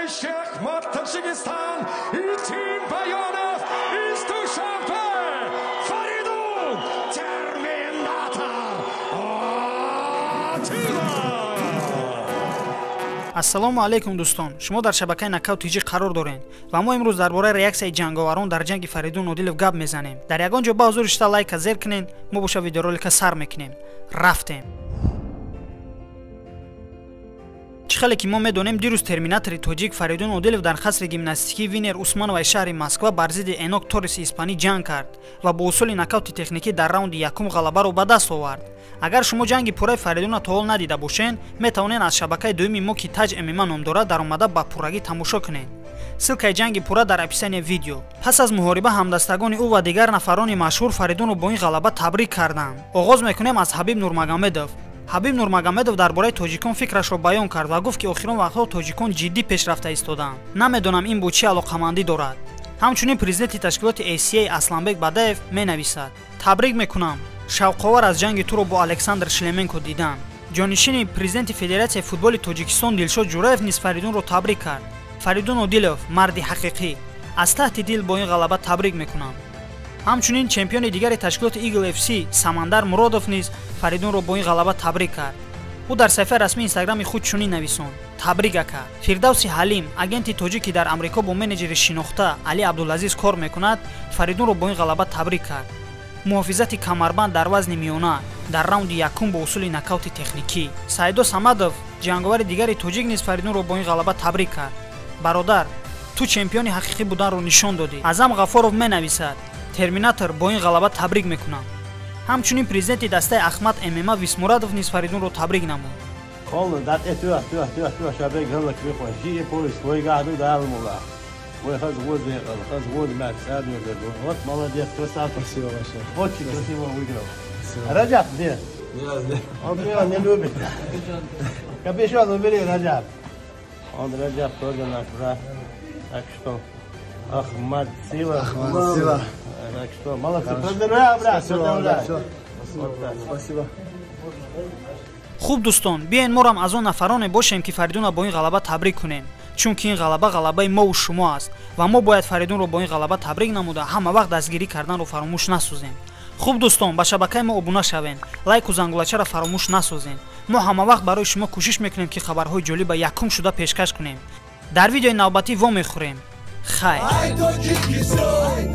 Товарищи Ахмат, Таджикистан и Тим Байонов из Душанбе, Фаридун Терминатор Одилов. Ассалому алайкум, дӯстон! Шумо дар шабакаи Нокаут ТЖ қарор доред ва мо имрӯз дар бораи реаксияи ҷанговарон дар ҷанги Фаридун Одилов гап мезанем. Дар ягон ҷо ба ҳузур шита, лайка зер кунед. Мо боша видеоролика сар мекунем. Рафтем. Чӣ хеле ки мо медонем, дирӯз терминатори тоҷик Фаридун Одилов дар қасри гимнастикии Винер Усмановаи шаҳри Москва бар зидди Энок Торреси испанӣ ҷанг кард ва бо усули нокаути техникӣ дар раунди якум ғалабаро ба даст овард. Агар шумо ҷанги пурраи Фаридунро то ҳол надида бошед, метавонед аз шабакаи дуюми мо, ки Таҷ ММА ном дорад, даромада ба пуррагӣ тамошо кунед. Ссылкаи ҷанги пурра дар описания видео. Пас аз муҳориба ҳамдастагони ӯ ва дигар нафарони машҳур Фаридунро бо ин ғалаба табрик карданд. Оғоз мекунем аз Ҳабиб Нурмагомедов. Ҳабиб Нурмагомедов дар бораи тоҷикон фикрашро баён кард ва гуфт, ки охирон вақтҳо тоҷикон ҷиддӣ пешрафта истодаанд. Намедонам, ин бо чӣ алоқамандӣ дорад. Ҳамчунин президенти ташкилоти ACA Асланбек Бадаев менависад: «Табрик мекунам, шавқовар аз ҷанги туро бо Александр Шлеменко дидан». Ҷонишини президенти Федератсияи футболи Тоҷикистон Дилшод Ҷураев низ Фаридунро табрик кард. «Фаридун Одилов марди ҳақиқӣ, аз таҳти дил бо ин ғалаба табрик мекунам». Ҳамчунин чемпиони дигари ташкилоти Eagle FC Самандар Муродов низ Фаридунро бо ин ғалаба табрик кард. Ӯ дар саҳифаи расмии Инстаграми худ чунин нависон: «Табрик, ака». Фирдавси Ҳалим, агенти тоҷик, ки дар Амрико бо менеҷери шинохта Али Абдулазиз кор мекунад, Фаридунро бо ин ғалаба табрик кард. «Муҳофизати камарбанд дар вазни миёна дар раунди якум бо усули нокаути техникӣ». Саидо Самадов, ҷанговари дигари тоҷик, низ Фаридунро бо ин ғалаба табрик кард. «Бародар, ту чемпиони ҳақиқӣ буданро нишон додӣ». Азам Ғафоров менависад: «Терминатор, бо ин ғалаба табрик мекунам». Ҳамчунин президенти дастаи Ахмат ММА Висмурадов низ Фаридунро табрик намуд. Вот молодец, красавчик. Спасибо большое. Очень красиво выиграл. Раджаб где? Он меня не любит. Капюшон убери, Раджаб. Он, Раджаб, тоже наш брат. Так что Ахмад сила. Ахмад сила. Так что молодцы. Поздравляю, брат. Спасибо. Спасибо. Хуб, дӯстон, биёен морам аз он нафароне бошем, ки Фаридунро бо ин ғалаба табрик кунем, чунки ин ғалаба ғалабаи мову шумо аст ва мо бояд Фаридунро бо ин ғалаба табрик намуда, ҳама вақт дастгирӣ карданро фаромӯш насозем. Хуб, дӯстон, ба шабакаи мо обуна шавем, лайку зангулачаро фаромӯш насозем. Мо ҳама вақт барои шумо кӯшиш мекунем, ки хабарҳои ҷолиба якум шуда пешкаш кунем. Дар видеои навбатӣ вомехӯрем. Хайр. Ай, Тоҷикистон,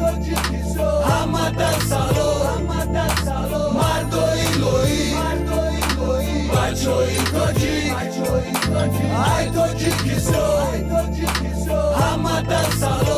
ҳама дар салом.